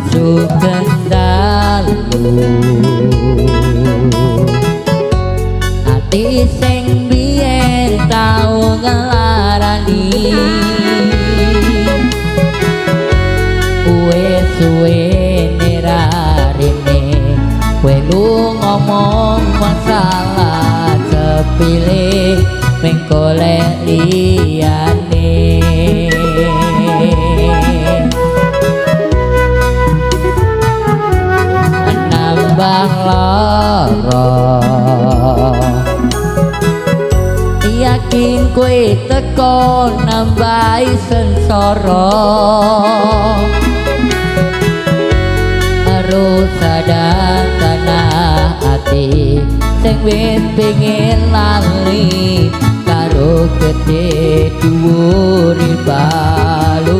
Sugeng dalu. Ati sing biyen tau ngelarani, wis suwe rarene kowe lu ngomong masalah sepele mung golek liyane. Nambah lara yakin kowe teko nambahi sengsara. Harus sadar tanah ati sing wis pengin lali karo gede dhuwure balung.